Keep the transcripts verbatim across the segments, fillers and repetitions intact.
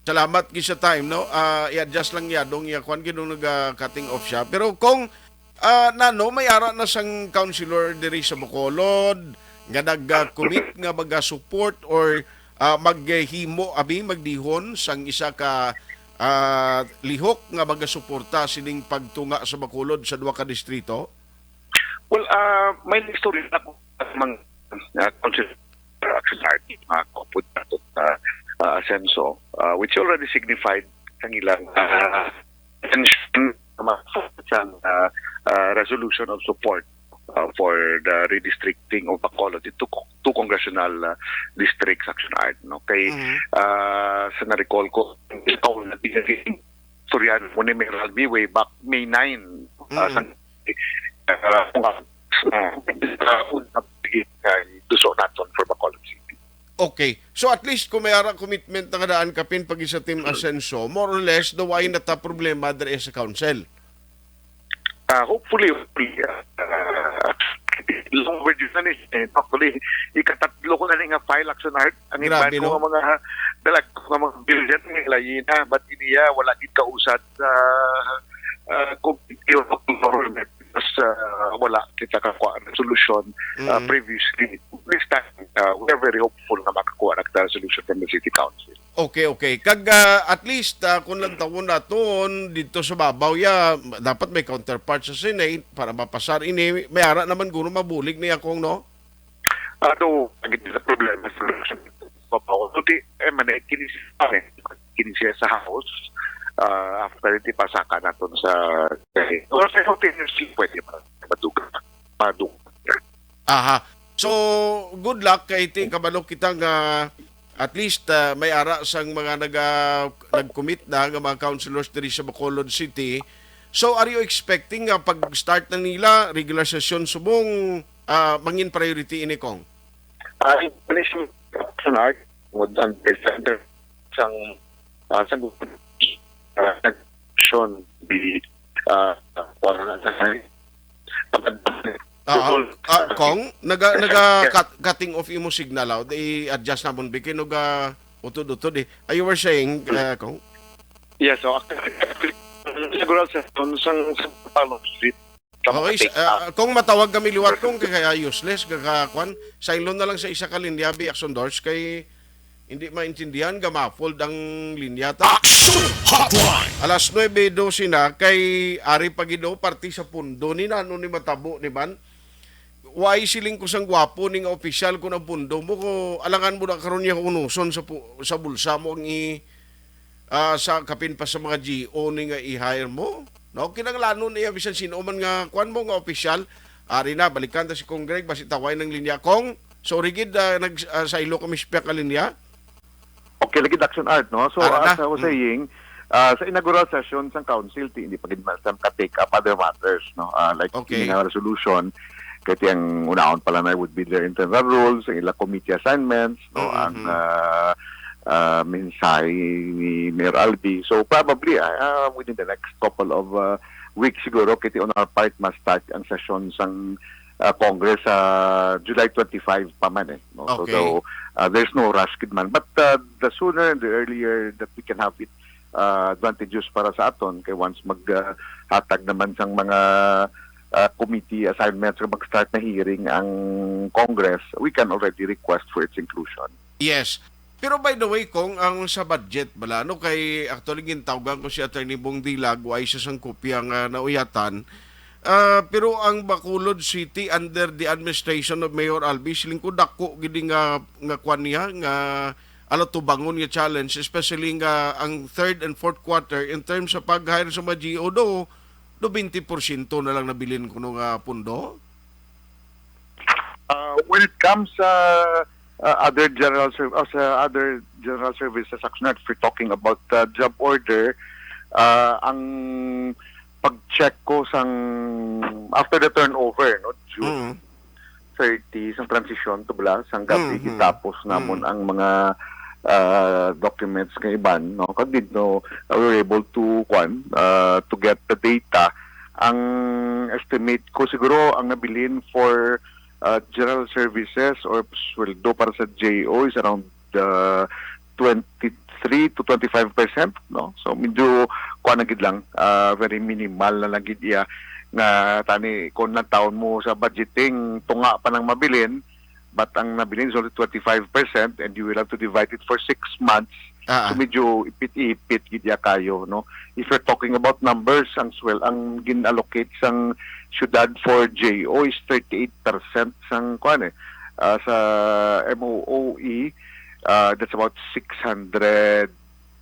Salamat gid sa time, no? Ah, i-adjust lang niya, dong iya, kwan, gid, dong naga-cutting off siya. Pero kung, ah, nano, may ara na sang councilor diri sa Bacolod nga nag-commit nga maga-support or, ah, maghimo, abi, magdihon sang isa ka, ah, lihok nga magasuporta sining pagtunga sa Bacolod sa duha ka distrito? Well, ah, may istorya na ko mga, ah, council action party, mga kaupod nato sa, ah, Asenso, ah, which already signified ang ilang, ah, intention sa mga, sa, ah, ah, resolution of support, ah, for the redistricting of Bacolod into co-, two congressional, ah, districts, Action Art, no? Kay, Mhm. ah, sa na-recall ko, ikaw na istorya mo ni Mayor Albi way back May nine, ah, Mm. sa, ah, kung nga, ah, ah, una, nga duso naton for Bacolod City. Okay. So, at least kung may ara commitment na nga daan kapin pag sa Team Asenso, more or less, daw ay nata problema diri sa council. Ah, hopefully, hopefully, ah, ah, long overdue na ni. Eh, actually, ikatatlo ko na ni nga file, Action Art. Ang Grabe, iban ko no? nga mga dalag ko nga mga bill dyan, may layi na. But iniya, wala gid kausad sa, ah, committee of government because, ah, wala kita kakuha ng solusyon, ah, Mm. previously. This time, ah, we are very hopeful na makakuha na kita ng solusyon from the city council. Okay, okay. Kag, ah, at least, ah, kung lang tawon naton dito sa babaw, ya, dapat may counterpart sa Senate para mapasar ini. May ara naman guro mabulig ni akong, no? Ato, ang gid na problema sa babaw. Kundi, eh, man, eh, kini siya, eh, kini siya sa House. Ah, after, di pasaka naton sa, eh, or sa House, pwede pa, maduga, maduga. Aha. So, good luck kay ti kabalo kita nga at least, ah, may ara sang mga naga-, nag-commit na nga mga councilors diri sa Bacolod City. So, are you expecting nga pag-start na nila, regular session subong, ah, mangin priority ini, Kong? Ah, information, Action Art, would, ang center sang, ah, sang, ah, action, di, ah, wala na sa, Ah, ah, Kong, naga, naga cut-, cutting off imo signal, ah. I-adjust namon, bikin og, ah, utod-utod, eh. Ah, you were saying, ah, Kong? Yeah, so, actually, siguro sa, sa, sa Palo Street, Okay, sa, ah, kung matawag kami liwat, Kong, kay kaya useless, kaka-, kwan, saylo na lang sa isa ka linya, bi, Action Doors, kay hindi maintindihan, gamafold ang linya ta. Action Hotline! Alas nuebe doce na, kay ari pa gid, oh, parte sa pundo ni nano ni matabo ni man. Why siling ko sang gwapo ni nga opisyal kung ang pundo mo ko alangan mo na karon niya unuson sa pu-, sa bulsa mo ang i-, ah, sa kapin pa sa mga G O ni nga i-hire mo? No, kinahanglanon niya bisan sino man nga kwan mo nga opisyal. Ari na, balikan ta si Kong Greg, basi taway ng linya. Kong, sorry gid, ah, nag-, ah, saylo kami sa pihak nga linya. Okay, lagi Action Art, no? So, Ara na. as I was Mm. saying, ah, sa inaugural session sang council, ti, hindi pa gid man sila ka-take up other matters, no? Ah, like, Okay. ini nga resolution, kay ti ang unahon pala na would be their internal rules, ang ila committee assignments, no? Mm-hmm. Ang, ah, ah, mensahe ni Mayor Albi. So, probably, ah, ah, within the next couple of, ah, weeks siguro, kay ti on our part, ma-start ang session sang, ah, Congress sa July twenty-five pa man, eh, no? So, Okay. though, ah, there's no rush gid man. But, ah, the sooner and the earlier that we can have it, ah, advantageous para sa aton, kay once mag, ah, hatag naman sang mga, ah, committee assignments o mag-start na hearing ang Congress, we can already request for its inclusion. Yes. Pero by the way, Kong, ang sa budget bala, no, kay actually gintawgan ko si Attorney Bong Dilag, wa isa sang kopya nga nauyatan. Ah, pero ang Bacolod City under the administration of Mayor Albi, siling ko dako gid nga, nga kwan niya, nga ala tubangon nga challenge, especially nga ang third and fourth quarter in terms sa pag-hire sa mga G O do, do twenty porsyento na lang nabilin kuno nga pundo? Uh, when it comes sa, uh, other general serv-, uh, sa other general services, Action Art, if we're talking about, uh, job order, uh, ang pag-check ko sang after the turnover, no, June Mm. thirty, sang transition to bala, sang gabi, Mm-hmm. gitapos namon Mm. ang mga, uh, documents nga iban, no? Kag did, no, we were able to, kwan, uh, to get the data. Ang estimate ko siguro, ang nabilin for, uh, general services or sweldo para sa J O is around, uh, twenty-three three to twenty-five percent, no? So, medyo, kuha na gid lang, ah, very minimal na lang gid iya nga tani kung nagtaon mo sa budgeting, tunga pa nang mabilin, but ang nabilin is only twenty-five percent and you will have to divide it for six months. Ah, So, ah. medyo ipit-ipit gid iya kayo, no? If you're talking about numbers, ang swel-, ang gin-allocate sang syudad for J O is thirty-eight percent sang, kuan eh, ah, sa M O O E, ah, that's about six hundred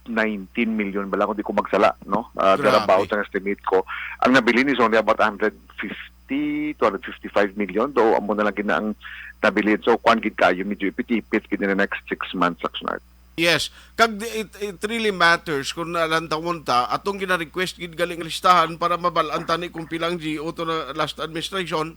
nineteen million bala, kung di ko magsala, no? Ah, Grabe. thereabouts ang estimate ko. Ang nabilin is only about hundred fifty to hundred fifty-five million, though amo na lang gina ang nabilin. So, kuan gid kayo, medyo ipit-ipit gid in the next six months, Action Art. Yes, kag di- it, it really matters kung nalantawon ta atong gina-request gid galing listahan para mabal-an tani kung pilang G O to na last administration.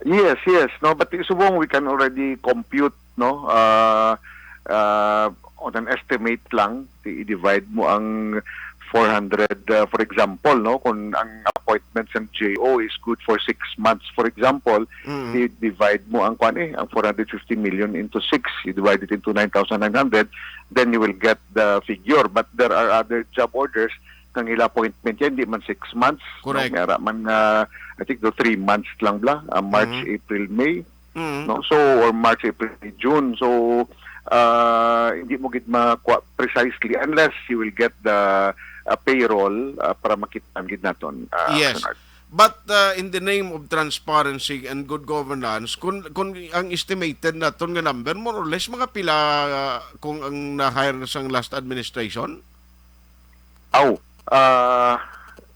Yes, yes, no, but subong we can already compute, no, uh, uh, on an estimate lang, i-divide mo ang four hundred, uh, for example, no, kung ang appointment sa J O is good for six months, for example, Mm. i-divide mo ang, kwan eh, ang four hundred fifty million into six, you divide it into nine thousand nine hundred, then you will get the figure. But there are other job orders nga ang ila appointment yan, di man six months, no? Correct. May ara man nga, I think, do three months lang bla, ah, March, Mhm. April, May, Mhm. no? So, or March, April, May, June. So, ah, hindi mo gid makuha precisely unless you will get the, ah, payroll, ah, para makita gid naton, ah, Yes. Action Art. But, uh, in the name of transparency and good governance, kung, kung ang estimated naton nga number, more or less, mga pila, uh, kung ang na-hire na sang last administration? Aw, ah,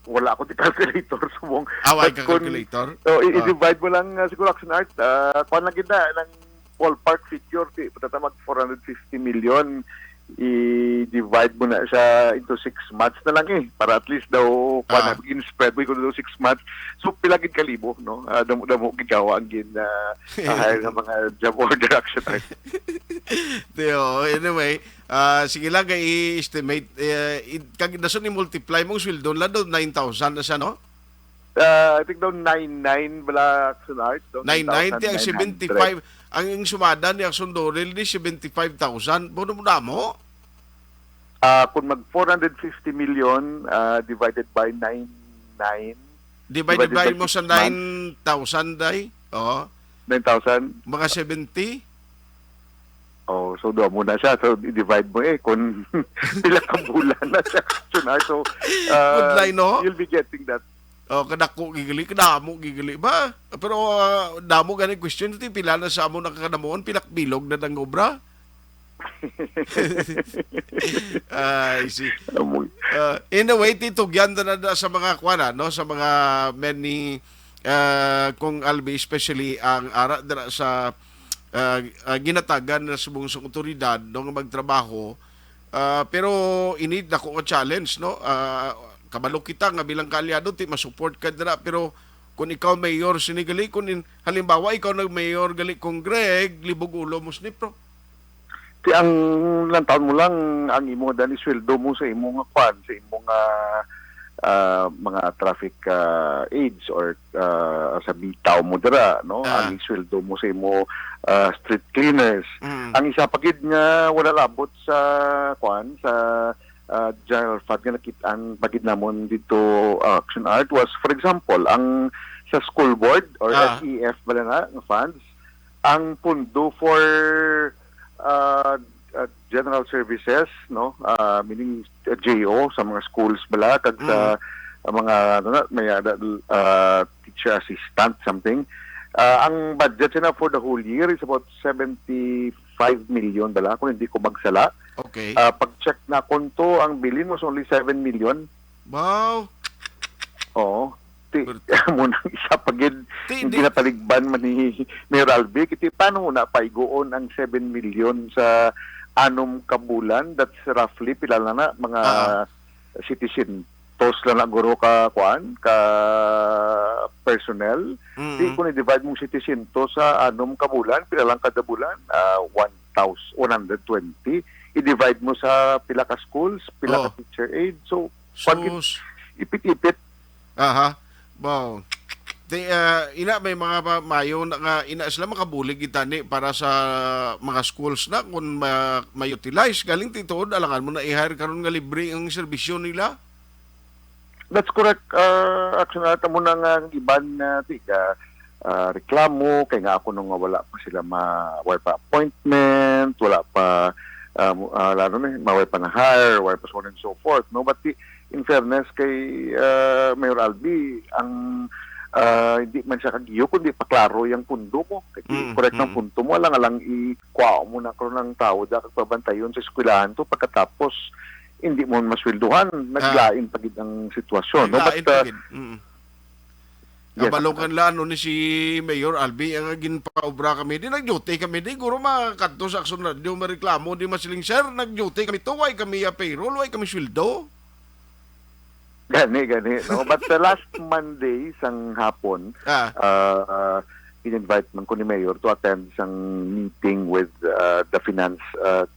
wala ako di calculator, subong. Aw, ay But ka kung, calculator? Oh, i- Ah. i-divide mo lang, ah, siguro, Action Art, ah, kuwan lang gid na, ng ballpark figure, di, patata mag four hundred fifty million, i-divide mo na siya into six months na lang eh, para at least daw, kuwan Ah. na, in spread mo, kung daw six months. So, pila gid ka libo, no? Ah, damo, damo gid kawa ang gin, ah, hire nga mga job order, Action Art. Di, oh, anyway, ah, sige lang, kay i-estimate, eh, i-, kag dason i-multiply mong sweldo nila daw, nine thousand na siya, no? Ah, I think daw nine nine bala, Action Art, daw Nine nine, ti ang nine thousand nine hundred. seventy-five, ang, ang sumada ni Action Dorel di seventy-five thousand. Bono mo damo? Ah, kung mag four hundred fifty million, ah, divided by nine nine, Divided divided by by mo sa six months. nine thousand, day? Oo. Nine thousand? Mga seventy? Oh, so duha mo na siya. So, i-divide mo eh kung pila ka bulan na siya, Action Art. So, Good ah, line, no? you'll be getting that. Oh, kadako gigali, kadamo gigali ba? Pero, ah, damo gani question ti pila na sa amo nakakadamuon, pila ka bilog na ang obra? I see. Amoy. Uh, in a way, titugyan na, na sa mga kuwan, no? Sa mga many, uh, kung Albi, especially ang ara dira sa, uh, uh, ginatagan na subong sa otoridad, no, nga magtrabaho. Uh, pero ini dako nga challenge, no? Uh, kabalo kita nga bilang kaalyado, ti masupport ka dira, pero kung ikaw mayor sini gali, kung in, halimbawa ikaw nag mayor gali, kung Greg, libog ulo mo sini, pro. Ti ang lantaon mo lang, ang imo dan isweldo mo sa imo nga kwan, sa imo nga, ah, mga traffic, ah, aides or, ah, sa bitaw mo dira, no? Ah. Ang isweldo mo sa imo, ah, street cleaners. Mm. Ang isa pa gid nga wala labot sa kwan, sa, ah, general fund nga nakit-an pa gid namon dito, ah, Action Art was, for example, ang sa school board or Ah. S E F bala na nga funds, ang pondo for, ah, ah, general services, no? Ah, meaning, ah, J O sa mga schools bala kag sa, Mm. ah, mga, ano na, may, ah, ah, teacher assistant, something. Ah, ang budget na for the whole year is about seventy-five million bala, kung hindi ko magsala. Okay. Ah, pag-check na konto, ang bilin was only seven million. Wow. Oo. Ti, Pero amo nang isa pa gid Ti, yung di ginapaligban man ni Mayor Albi. Kiti, paano na paiguon ang seven million sa anom ka bulan? That's roughly, pila lang na, mga Ah. setecientos lang na guro ka, kuan, ka personnel. Mm. Di, kung i-divide mong setecientos sa anom ka bulan, pila lang kada bulan? Ah, one thousand, one hundred twenty. I-divide mo sa pila ka schools, pila ka Oh. teacher aid. So, kuan gid, Sus. ipit-ipit. Aha. Wow. Ti, ah, ina, may mga pa-, mayo na nga, ina, sila makabulig gid tani para sa mga schools na kung ma-, ma-utilize. Galing ti tuod, alangan mo na i-hire karon nga libre ang serbisyo nila. That's correct. Uh, actually, amo na nga ang iban na tiga, ah, reklamo kay nga ako nung nga wala pa sila ma wala pa appointment, wala pa, ah, mo- ah, ano ni, maway pa na hire, wala pa, so on and so forth, no? But the, in fairness kay, ah, Mayor Albi, ang, ah, hindi man siya kagiyo kundi paklaro yung pundo mo. Kay Mm, korek ang mm. punto mo, alang-alang i-, kuha mo na karon ang tao da kag pabantayon sa eskwelahan to, pagkatapos hindi mo masweldohan, naglain pa gid ang sitwasyon, no? Naglain But, pa uh, gid. Mm. Yes, Kabalo sir. Kan la, ano ni si Mayor Albi, ang ginpaobra kami, di nag-duty kami, di guro makadto sa Aksyon Radio, mareklamo, di masiling, "Sir, nag-duty kami to, why kami ya payroll, why kami sweldo?" Gani, gani, no? But the last Monday sang hapon, Ah. uh, in-invite man ko ni Mayor to attend sang meeting with, uh, the finance, uh,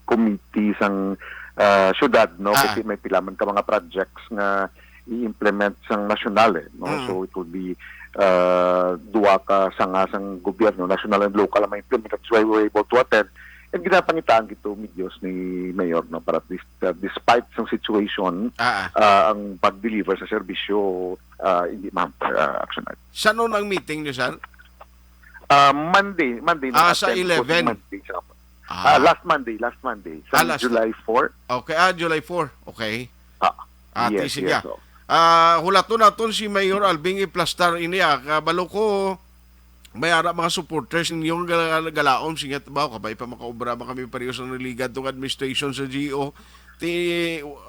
committee sang, uh, syudad, no? Ah. Kasi may pila man ka mga projects nga i-implement sang nasyonal, eh, no? Mm. So it will be, uh, duha ka sanga sang gobyerno, national and local, ang ma-implement. That's why we're able to attend. And ginapangitaan gid to medios ni Mayor, no, para at least, uh, despite sang situation, Ah, ah. uh, ang pag-deliver sa serbisyo, uh, hindi ma-hamper, uh, Action Art. Saan ang meeting niyo, sir? Uh, Monday, Monday na Ah, sa attend ko, eleven. Monday sa hapon. Ah. Ah, last Monday, last Monday, sa Ah, last July four. Okay, ah, July four. Okay. Ah, Ah, yes, ti, sige. yes, oh. Ah, hulaton naton si Mayor Alvin iplastar ini, ah. Kabalo ko, may ara mga supporters ninyo nga gala-, galaom, sige, ba, kabay pa makaobra ba kami pareho sa naligad tong administration sa G O. Ti,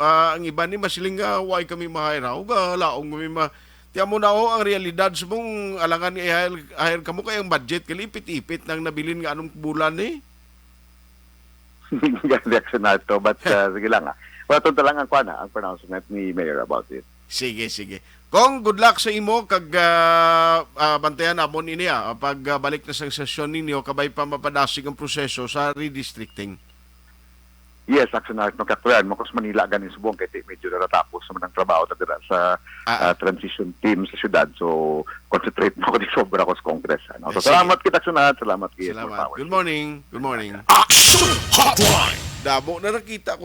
ah, ang iba ni masiling nga, "Why kami ma-hire, ha? O, galaom kami ma-," Ti amo na, oh, ang realidad sa mong alangan nga i-hire, hire kamo kay ang budget kay ipit-ipit nang nabilin nga anong bulan, eh. Gani, Action Art to, but, uh, sige lang, ah. Wala to lang ang kuwan, ah, ang pronouncement ni Mayor about it. Sige, sige. Kong, good luck sa imo kag, ah, ah, bantayan namon ini, ah, pag, ah, balik na sang sesyon ninyo, kabay pa mapadasig ang proseso sa redistricting. Yes, Action Art, magkakuyaan mo, kus Manila ganin subong kay ti-, medyo natatapos naman ang trabaho ta dira sa, Ah, ah. ah, transition team sa syudad. So, concentrate mo ko di sobra ko sa Congress, ano. So, Eh, sige. salamat kita, Action Art. Salamat kay Salamat. More Power. Good morning. Good morning. Action Hotline. Damo na nakita ko